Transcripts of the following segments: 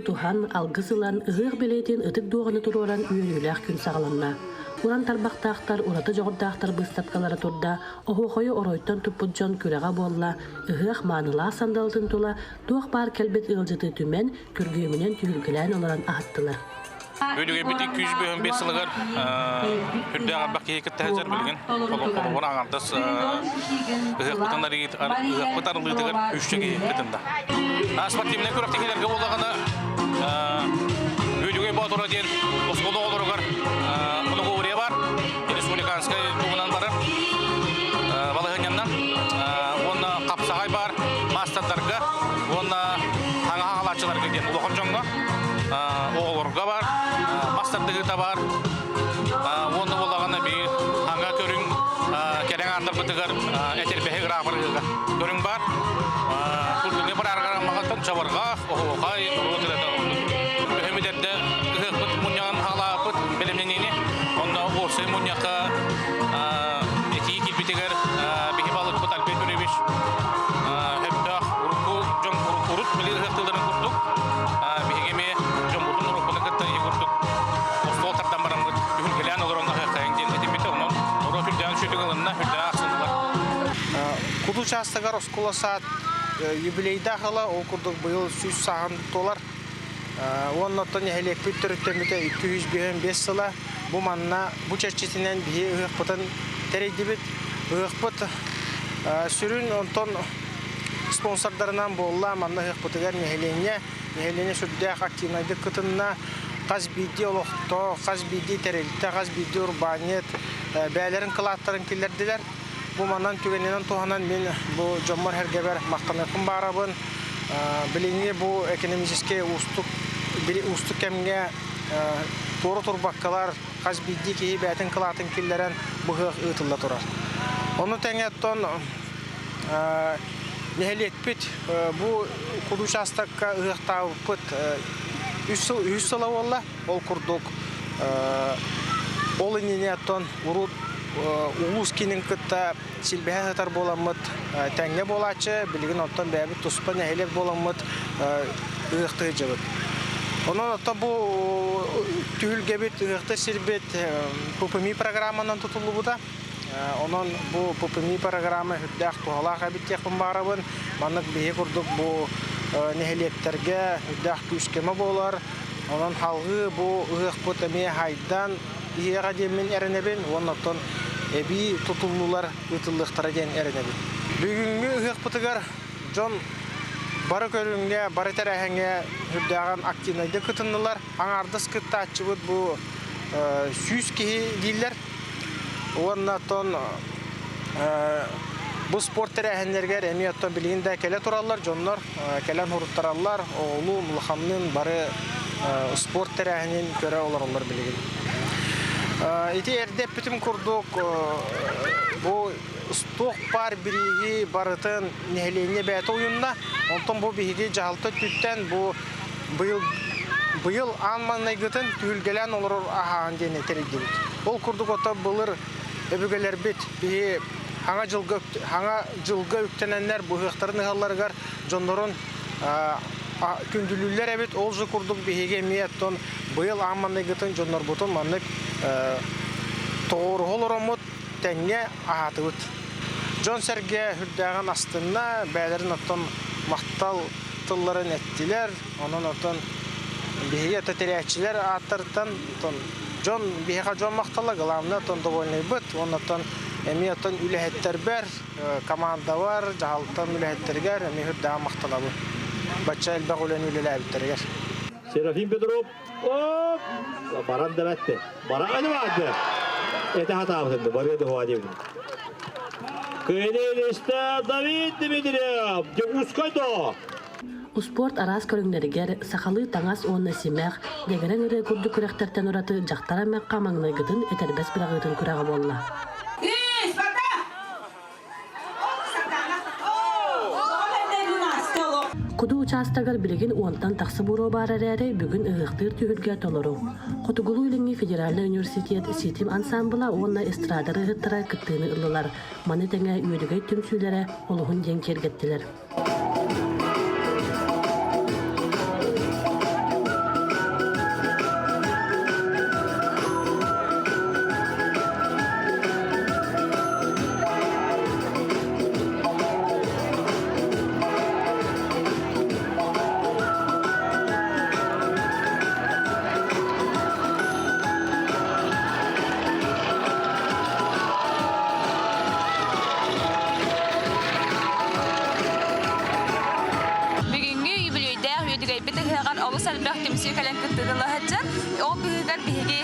тутуһан, алгыс ылан, ыһыах бэлиэтин ытык дуоҕаны туруоран үөрүүлээх күн саҕаланна. Уран тарбахтаахтар, ураты дьоҕурдаахтар быыстапкалара турда, оһуохайы оройтон туппут дьон күрэҕэ буолла, ыһыах маанылаах сандалытын тула туох баар кэлбит ыалдьыты түмэн, күргүөмүнэн түһүлгэлээн олорон аһаттылар. Бүлүгэбит 255 сылыгар үрдээх арбах киһи кытта сылдьар билигин холобур аҥардас ыһыахпытын ыһыахпыт арыллыытыгар үсчэ киһи кытынна. Спортивнай күрэхтэһиилэргэ буоллаҕына Бүлүгэй Боотура диэн оскуола оҕолоругар многоборье бар, республиканскай туһунан барар балаһыанньаннан уонна хапсаҕай бар маастардарга уонна хаҥаһа халааччыларга диэн улахан дьоҥҥо оҕолорго бар, мас тардыһыыта бар уонна буоллаҕына биир аҥа көрүҥ кэрэҥ ааннарбытыгар этэрбэһи ыраапырыыга көрүҥ бар. Культурный программаҕыттан чабырҕах, оһуохай, норуот ырыата ордук. Өһөмүт эрдэ ыһыахпыт мунньаҕын хаалааппыт бэлэмнэниини. Онно уопсай мунньахха этии киирбитигэр биһи балыкпыт Альберт Юрьевич сөптөөх урукку дьон урут били ыһыахтыылларын курдук биһиги эмиэ дьоммутун уруккуну кытта ити курдук остуол тардан бараммыт түһүлгэлээн олорон аһыаххайыҥ диэн этиммитэ онон норуот үрдээн сүтүк ылынна үрдээн ахсыннылар. Куду учаастагар оскуола саад юбилейдаах ыла ол курдук быйыл сүүс сааһын туолар. Уонна оттон нэһилиэкпит төрүттэммитэ 255 сыла. Бу манна бу чэрчитинэн биһи ыһыахпытын тэрийдибит. Ыһыахпыт сүрүн онтон спонсордарынан буолла. Манна ыһыахпытыгар нэһилиэнньэ, нэһилиэнньэ сүрдээх активнайдык кытынна. Хас биирдии олохтоох, хас биирдии тэрилтэ, хас биирдии урбаанньыт бэйэлэрин кылааттарын киллэрдилэр. Бу манан түгэнинэн туһанан мин бу дьоммор-сэргэбэр махтаныахпын баарабын. Билиҥҥи бу экономическэй уустук уустук кэмҥэ туора турбаккалар хас биирдии киһи бэйэтин кылаатын киллэрэн быһыах ыытылла турар. Ону тэҥэ оттон нэһилиэкпит бу куду учаастакка ыһыахтаабыппыт үс сыл үһүс сыла буолла. Ол курдук ол иннинэ оттон урут улуус киинин кытта силбэһэ сытар буоламмыт тэҥҥэ буолааччы, билигин оттон бэйэбит туспа нэһилиэк буоламмыт ыһыахтыы сылдьабыт. Онон оттон бу түһүлгэбит, ыһыахтыыр сирбит ППМИ программанан тутуллубута. Онон бу ППМИ программа сүрдээх туһалаах эбит диэхпин баҕарабын. Маннык биһи курдук бу нэһилиэктэргэ сүрдээх күүс-көмө буолар. Онон салгыы бу ыһыахпыт эмиэ хайдан иһиэҕэ диэммин эрэнэбин уонна оттон эбии тутуллуулар ыытыллыахтара диэн эрэнэбин. Бүгүҥҥү ыһыахпытыгар дьон бары көрүҥҥэ, бары тэрээһиҥҥэ сүрдээҕин активнайдык кытыннылар. Аҥаардас кыттааччыбыт бу 100 киһи дииллэр. Уонна оттон бу спорт тэрээһиннэригэр эмиэ оттон билигин да кэлэ тураллар дьоннор, кэлэн уруттараллар, оҕолуун, улаханныын бары спорт тэрээһинин көрө олороллор билигин. Ити эрдэ эппитим курдук, бу туох баар бирииһи барытын нэһилиэнньэ бэйэтэ уйунна. Онтон бу биһиги дьаһалта өттүттэн бу быйыл быйыл аан маҥнайгытын түһүлгэлээн олорор аһааһын диэни тэрийдибит. Ол курдук ото былыр өбүгэлэрбит биһи хаҥа дьылга хаҥа дьылга үктэнэннэр быһыахтарын ыһалларыгар дьоннорун күндүлүүллэр эбит. Ол же курдук биһиги эмиэ оттон быйыл аан маҥнайгытын дьоннорбутун маннык тоҕуоруһа олороммут тэҥҥэ аһаатыбыт. Дьон-сэргэ сүрдээҕин астынна, бэйэлэрин оттон махтал тылларын эттилэр. Онон оттон биһиги это тэрээччилэр ааттарыттан оттон дьон биһиэхэ дьон махтала, главное оттон довольныйбыт. Уонна оттон эмиэ оттон үлэһиттэрбэр, командабар, дьаһалтам үлэһиттэригэр эмиэ сүрдээҕин махтанабын. Бачча элбэх үлэни үлэлээбиттэригэр. Серафим Петров Оп! Баран да бэтте. Баран барды. Это хатаабытын барыа да диэбит. Кыайыылаахта Давид Дмитриев, Дьокуускай до. Успуорт араас көрүҥнэригэр сахалыы таҥас уонна симэх, дэгэрэҥ ырыа курдук күрэхтэртэн ураты дьахтар аймахха маҥнайгытын этэрбэс быраҕыытын күрэҕэ буолла. Куду учаастагар билигин уонтан тахса буруо баар эрээри, бүгүн ыһыахтыыр түһүлгэ толору. Хотугулуу-Илиҥҥи федеральнай университет Ситим ансаамбыла уонна эстрада ырыаһыттара кыттыыны ыллылар. Маны тэҥэ Үөдүгэй түмсүүлэрэ олуһун диэн киэргэттилэр. олус элбэх түмсүү кэлэн кыттыыны ыла сылдьар. Ол быыһыгар биһиги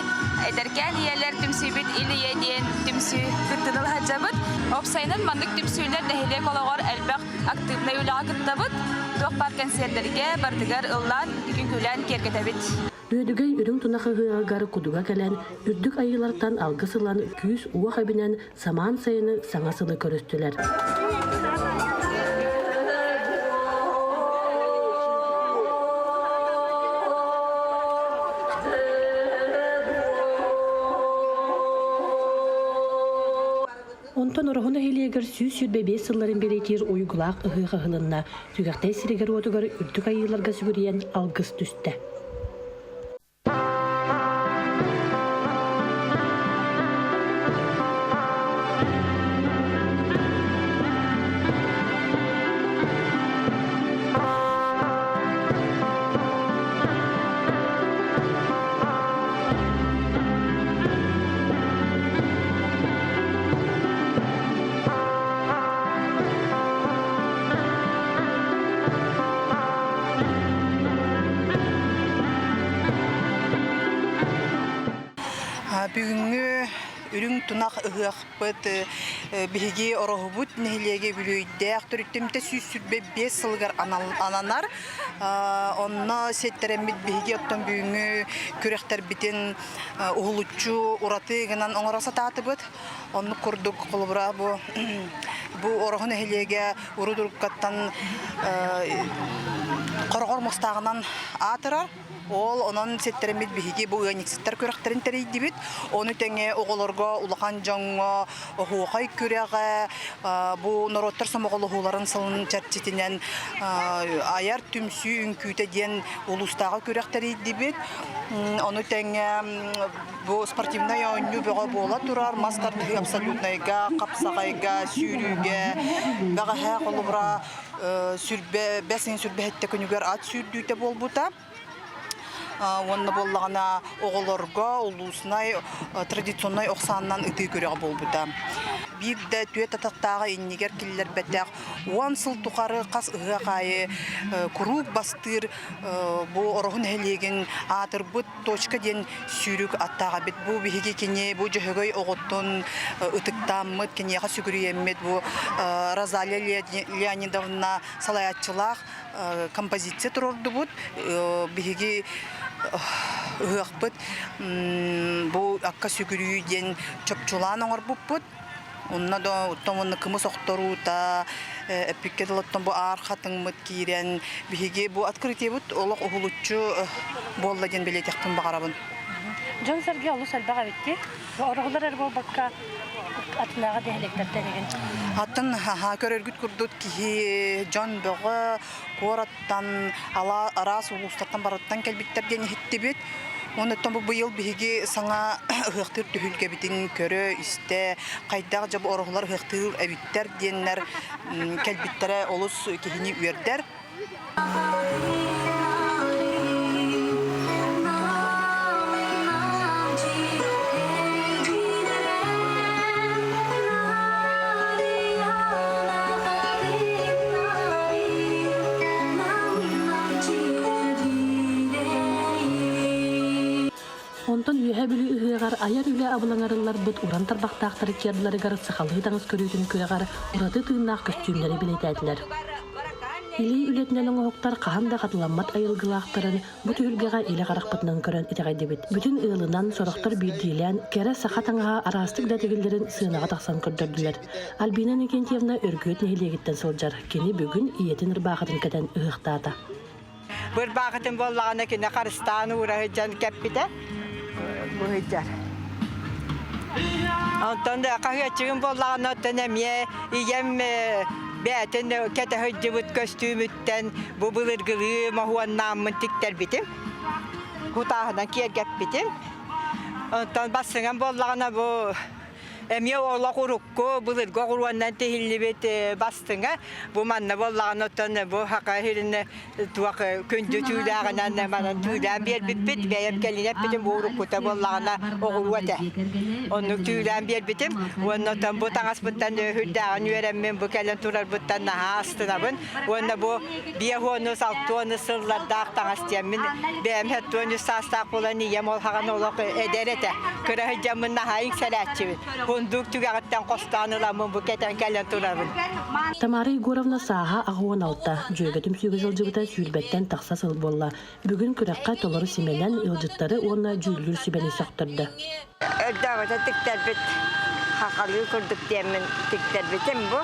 эдэркээн ийэлэр түмсүүбүт Ил Ийэ диэн түмсүү кыттыыны ыла сылдьабыт. Уопсайынан маннык түмсүүлэр нэһилиэк олоҕор элбэх активнай үлэҕэ кыттабыт. Туох баар кэнсиэрдэргэ барытыгар ыллаан, үҥкүүлээн киэргэтэбит. Үөдүгэй үрүҥ тунах ыһыаҕыгар кудуга кэлэн, үрдүк айыылартан алгыс ылан күүс-уох эбинэн самаан сайыны саҥа сылы көрүстүлэр. Онтон Ороһу нэһилиэгэр 125 сылларын бэлиэтиир уйгулаах ыһыах ыһылынна, Түгэхтэй сиригэр-уотугар үрдүк айыыларга сүгүрүйэн алгыс түстэ. Бүгүҥҥү үрүҥ тунах ыһыахпыт биһиги Ороһубут нэһилиэгэ үбүлүөйдээх төрүттэммитэ 125 сылыгар ананар. Онно сиэттэрэммит биһиги оттон бүгүҥҥү күрэхтэрбитин уһулуччу ураты гынан оҥоро сатаатыбыт. Оннук курдук холобура бу бу Ороһу нэһилиэгэ урут-уруккаттан хороҕор мустааҕынан аатырар. Ол онон ситтэрэммит биһиги бу ыанньыксыттар күрэхтэрин тэрийдибит. Ону тэҥэ оҕолорго, улахан дьоҥҥо оһуохай күрэҕэ, бу норуоттар сомоҕолоһууларын сылын чэрчитинэн айар түмсүү үҥкүүтэ диэн улуустааҕы күрэх тэрийдибит. Ону тэҥэ бу спортивнай оонньуу бөҕө буола турар, мас тардыһыы абсолютнайга, хапсаҕайга, сүүрүүгэ, бэҕэһээ холобура сүрбэ бэс ыйын сүрбэһиттэ күнүгэр ат сүүрдүүтэ буолбута. Уонна буоллаҕына оҕолорго улууснай традиционнай ох саанынан ытыы күрэҕэ буолбута. Биир да түөрт атахтааҕы иннигэр киллэрбэтэх уон сыл тухары хас ыһыах аайы куруук бастыыр бу Ороһу нэһилиэгин аатырбыт Точка диэн сүүрүк аттаах эбит. Бу биһиги кини бу Дьөһөгөй оҕотун ытыктааммыт, киниэхэ сүгүрүйэммит бу Розалия Леонидовна салайааччылаах композиция туруордубут. Биһиги ыһыахпыт бу акка сүгүрүйүү диэн чопчулаан оҥорбуппут. Онно да оттон уонна кымыс охторуута, эппиккэ дылы оттон бу аар хатыҥмыт киирэн, биһиги бу открытиебыт олох уһулуччу буолла диэн бэлиэтиэхпин баҕарабын. Дьон-сэргэ олус элбэх эбит Ороһулар эрэ буолбакка, атынааҕы нэһилиэктэртэн игин. Атын көрөргүт курдук киһи дьон бөҕө куораттан, араас улуустартан барыттан кэлбиттэр диэн иһиттибит. Онуттан бу быйыл биһиги саҥа ыһыахтыыр түһүлгэбитин көрө-истэ, хайдах дьэ бу ороһулар ыһыахтыыр эбиттэр диэннэр кэлбиттэрэ олус киһини үөрдэр. Онтон Үөһээ Бүлүү ыһыаҕар айар үлэ абылаҥарылларбыт уран тарбахтаахтары киэрдилэригэр сахалыы таҥас көрүүтүн күрэҕэр ураты тыыннаах көстүүмнэри бэлиэтээтилэр. Илии үлэтинэн оҥоһуктар хаһан да хатыламмат айылгылаахтарын бу түһүлгэҕэ илэ харахпытынан көрөн итэҕэйдибит. Бүтүн ыалынан, сорохтор биирдиилээн, кэрэ саха таҥаһа араастык да тигиллэрин сыанаҕа тахсан көрдөрдүлэр. Альбина Иннокентьевна Өргүөт нэһилиэгиттэн сылдьар. Кини бүгүн ийэтин ырбаахытын кэтэн ыһыахтаата. Бырбаахытын буоллаҕына кини харыстаан уура сылдьан кэппитэ. Бу сылдьар. Онтон хаһыаччыгым буоллаҕына оттон эмиэ ийэм бэйэтин кэтэ сылдьыбыт көстүүмүттэн бу былыргылыы моһуоннааммын тиктэрбитим. Кутааһынан киэргэппитим. Онтон бассыҥам буоллаҕына бу. Эмиэ олох урукку былыргы оҕуруоннан тиһиллибит бастыҥа. Бу манна буоллаҕына оттон бу хака иһиринэ туох күндү түүлээҕинэн манан түүлээн биэрбиппит. Бэйэм кэлин эппитим бу уруккута буоллаҕына оҕуруо этэ. Оннук түүлээн биэрбитим. Уонна оттон бу таҥаспыттан үрдээҕин үөрэммин бу кэлэн турарбыттан наһаа астынабын. Уонна бу биэһуону, салтуону сыллардаах таҥас диэммин бэйэм 73 саастаах буолан ийэм ол хаҕан олох эдэр этэ. Кыра сылдьаммын наһаа иҥсэрээччибин. Кундуук түгэҕиттэн хостоон ыламмын бу кэтэн кэлэн турабын. Тамара Егоровна сааһа 86, дьүөгэ түмсүүгэ сылдьыбыта сүүрбэттэн тахса сыл буолла. Бүгүн күрэххэ толору симэнэн ыалдьыттары уонна дьүүллүүр сүбэни сөхтөрдө. Өрдөөҕүтэ тиктэрбит хахалыы курдук диэммин тиктэрбитим бу.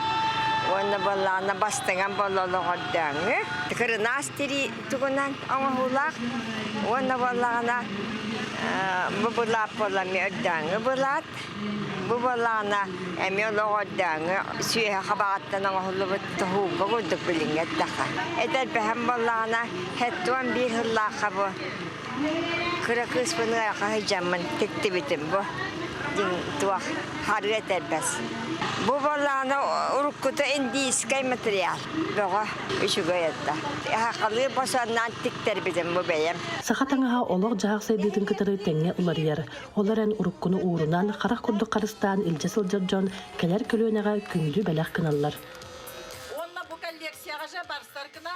Уонна буоллаҕына бастыҥан буолла олоҕордооҥҥу. Кырынаас тирии тугунан оҥоһуулаах. Уонна буоллаҕына бу былаат буолла эмиэ өрдөөҥҥү былаат. Бу буоллаҕына эмиэ олоҕордооҥҥу сүөһэ хабаҕыттан оҥоһуллубут тоһуурга курдук билиҥҥи эттэххэ. Этэрбэһэм буоллаҕына 71 сыллаахха бу Кыра кыыспын ыарахан сылдьаммын тиктибитим бу. Дьиҥ туох харыы этэрбэс. Бу буоллаҕына уруккута индийскэй материал бөҕө үчүгэй этэ. Сахалыы босоннаан тиктэрбитим бу бэйэм. Саха таҥаһа олох-дьаһах сайдыытын кытары тэҥҥэ уларыйар. Ол эрэн уруккуну уурунан, харах курдук харыстаан илдьэ сылдьар дьон кэлэр көлүөнэҕэ күндү бэлэх гыналлар. Уонна бу коллекцияҕа же барсар гына.